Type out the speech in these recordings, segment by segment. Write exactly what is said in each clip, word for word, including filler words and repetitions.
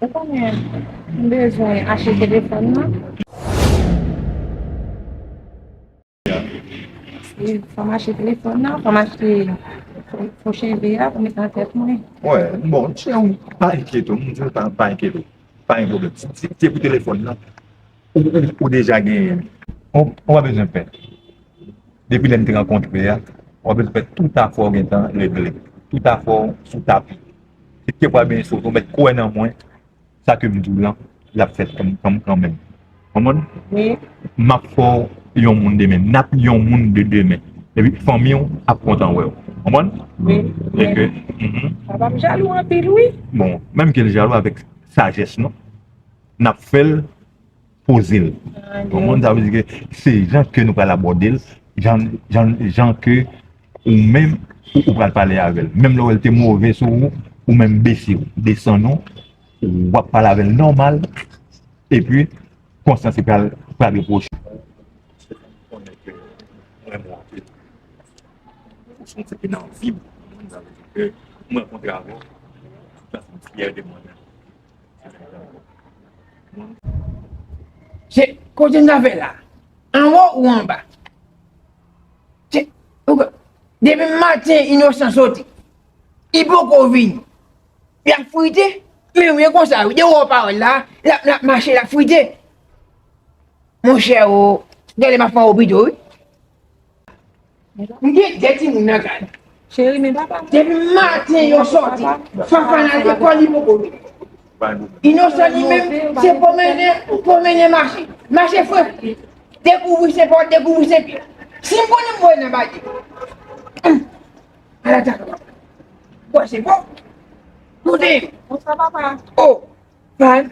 Ou konnen, m bezwen achte telefòn nan. Wi, fò m achte telefòn nan, fò m achte fo, fo cheve a pou met nan tèt mwen. Wè, bon, cheri, pa enkyete w, m di w pa, pa enkyete w. Pa gen pwoblèm. Si, si se pou telefòn nan, ou, ou, ou deja genyen l. Ou, ou pa bezwen pè. Depi lè n te rankontre a, ou pa bezwen pè, tout afè w gentan regle. Tout afè w sou tapi. Se ke pral benyen sou ou, mèt kwè nan mwen, sa ke m di w lan, l ap fèt kan, kan, kanmenm. Konprann? Wi. M ap fè w yon moun demen. N ap yon moun de demen. Epi fanmi w ap kontan wè w. Konprann? Wi. E ke, mhm. Papa m jalou anpil, wi. Bon, menm ke l jalou avèk sajès, non. N ap fè l poze l. Konprann? Sa vle di ke se jan ke nou pral abòde l, jan, jan, jan ke ou menm, ou, ou pral pale avè l. Menm lè w wè l te move sou ou, ou menm bese w, desann ou, w ap pale avè l nòmal, epi konsyans li pral, pral repwoche. Ou se yon tifi nan vi m. Sa vle di ke mwen rankontre avè w, m santi m fyè de mwen menm. Se kote n ta fè la? Anwo ou anba? Se, ou ka, depi maten Inosan soti, li poko vini. L ap frite, men ou ye konsa wi, depi w wè w pa wè l la, l ap, l ap mache, l ap frite. Monchè o, gade m ap fè w pito wi. M gen de timoun nan kay. Cheri, men papa. Depi maten yo sòti, Fafa n al lekòl li poko vin. Inosan li menm, se pwomennen, pwomennen mache. Mache fre. Dekouvri se pòt, dekouvri se pye. Si m konnen m voye nan baje. Ala ta. Bwè se bon. Koute. Bonswa papa. O. Fay,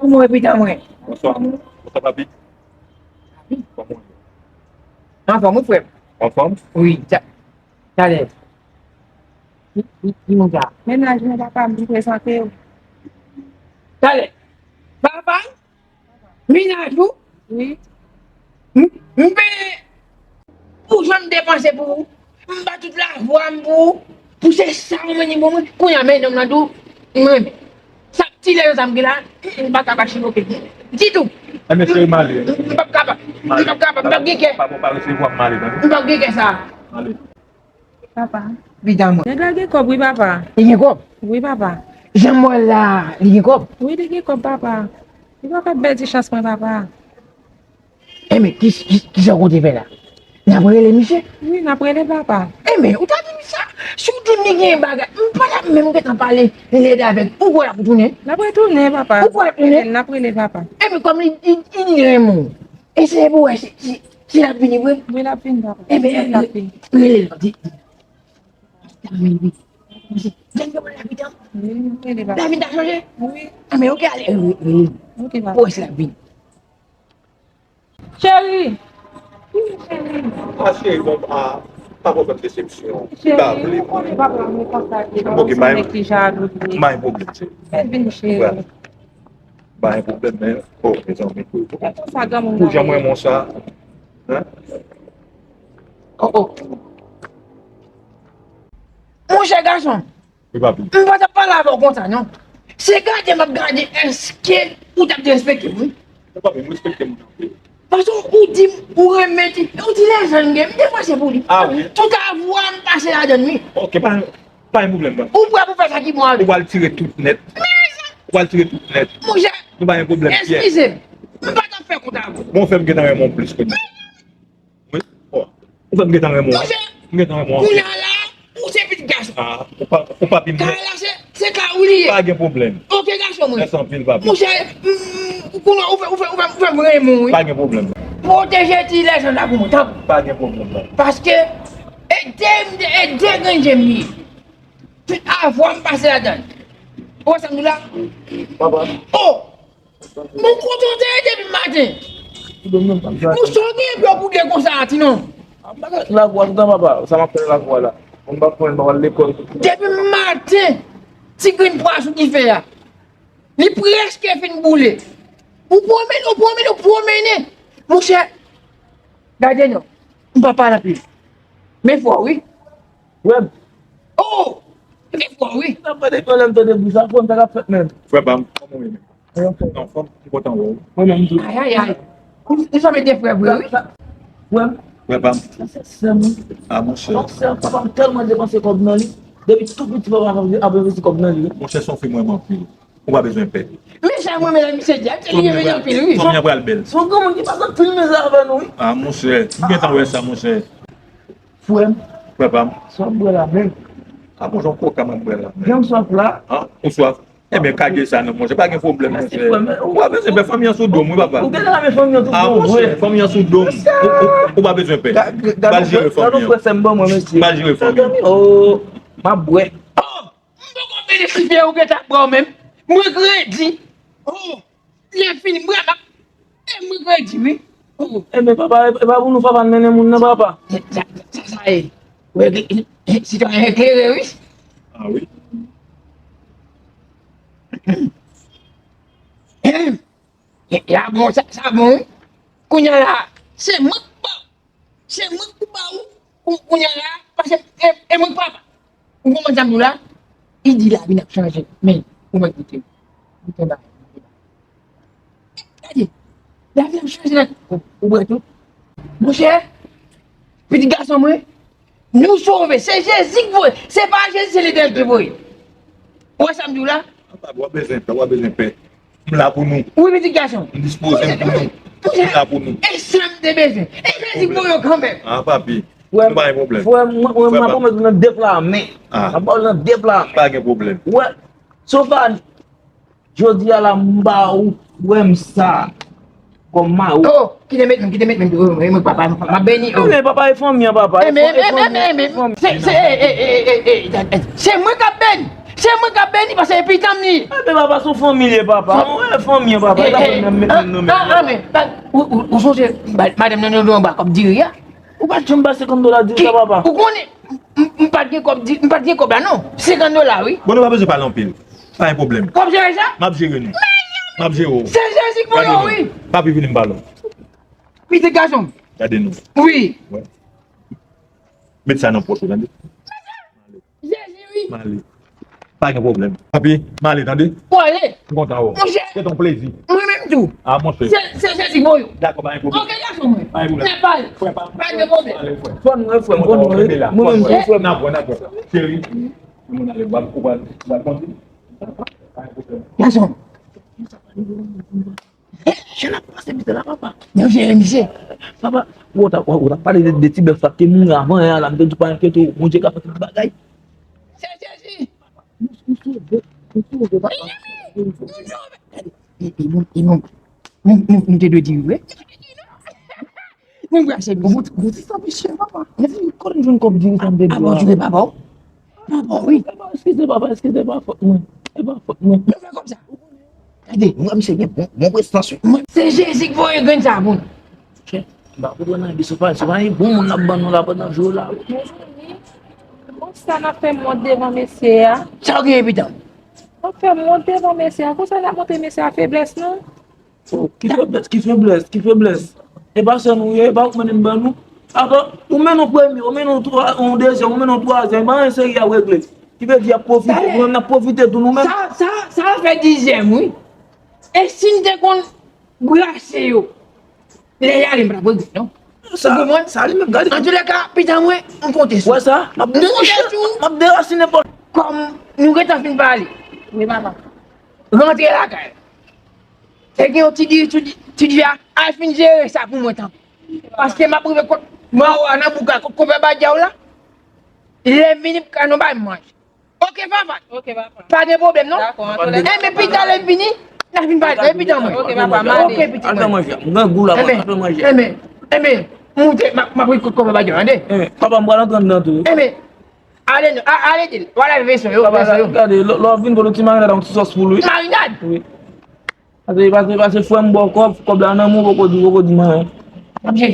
kòman w ye pitit mwen? Bonswa. Bonswa papi. Kòman w ye? Anfòm wi frè m. Anfòm? Wi, ta, talè. Ki, ki, ki moun sa? Mennaj mwen papa m vin prezante w. Talè. Papa? Mennaj ou? Wi. M, m pe Ou jwenn depanse pou ou. M ba tout lavwa m pou ou. Pou se sa ou mennen pou mwen. Kounye a men nonm nan tou. M renmen. Sa ti lè yo sa m gen la. M pa ka pa chivoke ditou. Enben cheri m ale. M p ap kapab. M p ap kapab. M p ap gen kè. Papa w pa resevwa m, m ale tande. M p ap gen kè sa. M ale. Papa. Pitit mwen. Nèg la gen kòb wi papa. Li gen kòb? Wi papa. Jan m wè l la, li gen kòb? Wi li gen kòb papa. Li pa ka pèdi chans mwen papa. Enben, ki, ki, kisa w konte fè la? N ap rele misye? Wi, n ap rele papa. Enben, ou ta di m sa. Si w di m li gen bagay, m pa t ap menm gentan pale lèd avè l. Ou kwè l ap retounen? L ap retounen, papa. Ou kwè l ap retounen? N ap rele papa. Enben, kòm li, li, li di l renmen w, eseye pou w wè si, si, si l ap vini vre. Wi, l ap vini, papa. Enben, l ap vini. Rele l, di, di. David, wi. Jan yo pale lapidan. Wi, m rele papa. David ta chanje? Wi. Enben, oke, ale, rele, rele l. Oke, papa. Pou w wè si l ap vini. Cheri! Wi, cheri. A cheri, bon, a, pa pran fè m desepsyon. Li pa vle. Cheri, ou konnen papa m konsa, li pa yon nèg ki jalou vre. Ok, pa gen pwoblèm, cheri. Fè l vini, cheri. Pa gen pwoblèm, men, oh, mezanmi. E konsa, granmoun nan ye. Pou jan m renmen w sa. Hein? Oh, oh. Monchè gason, Wi, papi. M pa t ap pale avè w konsa, non. Se gade m ap gade, èske ou t ap derespekte m, wi? Wi, papi, m respekte moun anpil. Paske ou di m ou renmen ti, yon ti lèzàn gen, m depanse pou li. A, wi. Tout avwa m pase ladann, wi. Ok, pa, pa gen pwoblèm, papi. Ou prè pou fè sa ki bon avè l? Ou pral tire tout nèt. Ou pral tire tout nèt. Monchè, nou pa gen pwoblèm, Pyè. Eskize m. M pa t ap fè kont avè w. Bon, fè m gentan renmen w plis kounye a. Wi. Bon. Ou fè m gentan renmen w. Monchè, m gentan renmen w anpil. Kounye a la, ou se pitit gason. Ah, ou pa, ou pa vin. Kay la, se, se kay ou li ye. Pa gen pwoblèm. Ok, gason mwen. Mèsi anpil, papi. Monchè, mm, kounye a, ou fè, ou fè, ou fè, ou fè m renmen w, wi. Pa gen pwoblèm. Pwoteje ti lèzàn la pou mwen, tanpri. Pa gen pwoblèm, papi. Paske, e de, e de grenn je m li ye. Tout avwa m pase ladann. Ou wè sa m di w la? Papa. Oh! Mwen kontante depi maten. Mwen sa w gen epi w boude konsa a, ti nonm. Lakou a toutan, papa. Sa m ap fè nan lakou a la? Mwen pa konn, m pa al lekòl. Depi maten, ti grenn pwa sou dife a. Li prèske fin boule. Ou pwomennen, ou pwomennen, ou pwomennen. Monchè, gade non. M pa pale anpil. Men fò, wi. Frè m. Oh! Gen fò, wi. Sa pa depi lè m tande bri sa, frè m, sa k ap fèt menm? Frè pa m, kòman w ye menm? Anfòm, m kontan wè w. Mwen menm tou. Ayayay. Ou, ou janm ede frè vre, wi. Frè m. Frè pa m. Sè m, wi. A, monchè. Monchè, papa m tèlman depanse kòb nan li. Depi tou piti, papa m ap envesti kòb nan li, wi. Monchè, se yon fi m renmen anpil. Ou pa bezwen pè. Men sa mwen menm misye di, misye di renmen anpil, wi. Fanmi an pral bèl. Se yon granmoun ki pase anpil mizè avè nou, wi. A, monchè, m gentan wè sa, monchè. Frè m. Frè pa m. Sa w ap bwè la menm? A, monchè, yon koka m ap bwè la menm. Jan m swaf la. A, ou swaf? Ebyen, kage sa non, monchè, pa gen pwoblèm, monchè. Ou pa bezwen pè, fanmi an sou do m, wi, papa. Ou gentan renmen fanmi an tou. A, monchè, fanmi an sou do m. Ou, ou, ou pa bezwen pè. M pral jere fanmi an. Gade frè sè m ban mwen, mesye. M pral jere fanmi an. Oh, m ap bwè. Oh, m poko fini sipe ou gentan ap bwè w menm. Mwen kredi. Oh, lè fini, m bwè m ap. E mwen kredi, wi. Oh. Ebyen, papa, e, e pa pou nou papa n mennen moun nan, papa. Sa, sa, sa, sa, e, wè, e, e, sitwayen eklere, wi. A, wi. E, e, a bon, sa, sa bon, wi. Kounye a la, se mwen k ba, se mwen k ba ou, kou-, kounye a la, paske e, e mwen k papa. Ou konprann sa m di w la? Li di lavi n ap chanje. Men, ou mèt koute m. Koute m. Gade, lavi ap chanje nèt. Ou, ou bwè tou? Monchè, pitit gason mwen, nou sove. Se Jezi ki voye. Se pa Jezi, se Letènèl ki voye. Ou wè sa m di w la? Papa, w ap bezwen pè, w ap bezwen pè. M la pou nou. Wi, pitit gason. M dispoze m pou nou. Monchè, m la pou nou. E sa m te bezwen. E Jezi ki voye yo kanmenm. A, papi. Nou pa gen pwoblèm. Frè m, mwen, mwen, mwen pwomèt ou nan de pla men. A. M ap ba w nan de pla men. Pa gen pwoblèm. Wè, sofa, jodi a la, m ba ou frè m sa kòm mari. Oh, kite met menm, kite met menm, oh, e mwen papa, m ap beni, oh. Men papa e fanmi an, papa. E men, e men, e men, e men, se, se, e, e, se mwen k ap beni. Se mwen k ap beni, paske e pitit m li ye. Ebyen, papa, se yon fanmi li ye, papa. Ou wè fanmi an, papa, e pa menm met menm nan men. A, men, ou, ou, ou sonje, madanm nan, nan, nan, nan, kòb diri a. Ou pa t janm ba senkant dola diri sa, papa. Ou konnen, m, m, m pa t gen kòb di, m pa t gen kòb la, non. Senkant dola, wi. Bon, nou pa bezwen pale anpil. Pa gen pwoblèm. W ap jere sa? M ap jere nou. M ap jere w. Se Jezi k voye w, wi. Papi, vini m pale w. Pitit gason m. Gade nou. Wi. Wè. Met sa nan pòch ou, tande. Jezi, wi. M ale. Pa gen pwoblèm. Papi, m ale, tande. Ou ale? M kontan wè w. Monchè. Se yon plezi. Mwen menm tou. A, monchè. Se, se Jezi k voye w. Dakò, pa gen pwoblèm. Oke, gason mwen. Pa gen pwoblèm. N ap pale. Frè pa m. Pa gen pwoblèm. Ale, frè. Fò nou wè frè m, fò nou wè. Mwen menm tou, frè m. N ap wè, n ap wè. Cheri, moun ale, w ap, w ap, w ap kondi. Pa gen pwoblèm. Gason. Jan n ap pase misye la, papa. Nan jere misye. Papa, ou ta, ou ta pale de, de ti bèf sa ki mouri avan yè a la, m te di w pa enkyete w, Bondye ka fè tout bagay. Se Jezi. Nou, nou sove, nou sove, papa. Nou sove. Gade, e, e nou, e nou, nou, nou, nou te dwe di wi, wi. Nou brase misye. Bon, bon, bon, se sa misye, papa. Kote m jwenn kòb diri sa m te di w la? A, bon, jwe papa w. Papa w, wi. Eskize, papa, eskize, pa fòt mwen. E pa fòt mwen. Nou fè kòb sa. Gade, mwen, misye gen bon, bon prestans, wi. Mwen, se Jezi k voye grenn sa pou nou. Chè, m pa konprann anyen, se pa, se pa yon bon moun n ap ban nou la pandan jou la, wi. Mezanmi, konsa n ap fè m wont devan mesye a? Sa w genyen, pitit? W ap fè m wont devan mesye a. Konsa n ap montre mesye a feblès nou? Oh, ki feblès, ki feblès, ki feblès? E pa sè nou ye, e pa ou k mennen m ban nou. Atò, ou mennen yon premye, ou mennen yon twa-, yon dezyèm, ou mennen yon twazyèm, pa anyen serye ap regle. Ki vle di y ap pwofite, nou menm n ap pwofite tou nou menm. Sa, sa, sa fè dizyèm, wi. E si n te konn brase yo, lè y ale, m pa t ap regle, non. Sa, ou konprann? Sa li menm, gade. Antoulèka, pitit mwen, m konte sou ou. Wè sa? M ap derasinen, m ap derasinen pòt. Kòm nou gentan fin pale. Wi, papa. Rantre lakay. Te gen yon ti di, ti di, ti di a, al fin jere sa pou mwen tanpri. Paske m ap rive kot mawo a nan bouk la, kot konpè badjaw la. Lè m vini, m ka nou bay manje. Oke, papa. Oke, papa. Pa gen pwoblèm, non? Dakò, antoulèka. Enben, pita lè m vini, n a fin pale, pita mwen. Oke, papa, m ale. Oke, pitit mwen. Al fè manje, m grangou la, al fè manje. Enben, enben, enben, moute, m ap, m ap ret kot konpè badjaw, tande? Enben, papa, m pral antre anndan tou, wi. Enben, ale non, a-, ale di l, w a lave veso yo, veso yo. Papa, gade, lè, lè w vin, pote yon ti marinad ak yon ti sòs poul, wi. Marinad? Wi. Pase, pase, pase frè m ba w kòb, kòb la nan men w, poko di, poko di m anyen. Oke.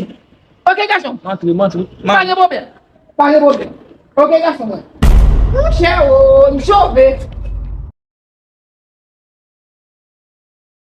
Oke, gason. M antre, m antre. Pa gen pwoblèm. Pa gen pwoblèm. Oke, gason mwen. Monchè, o, m sove.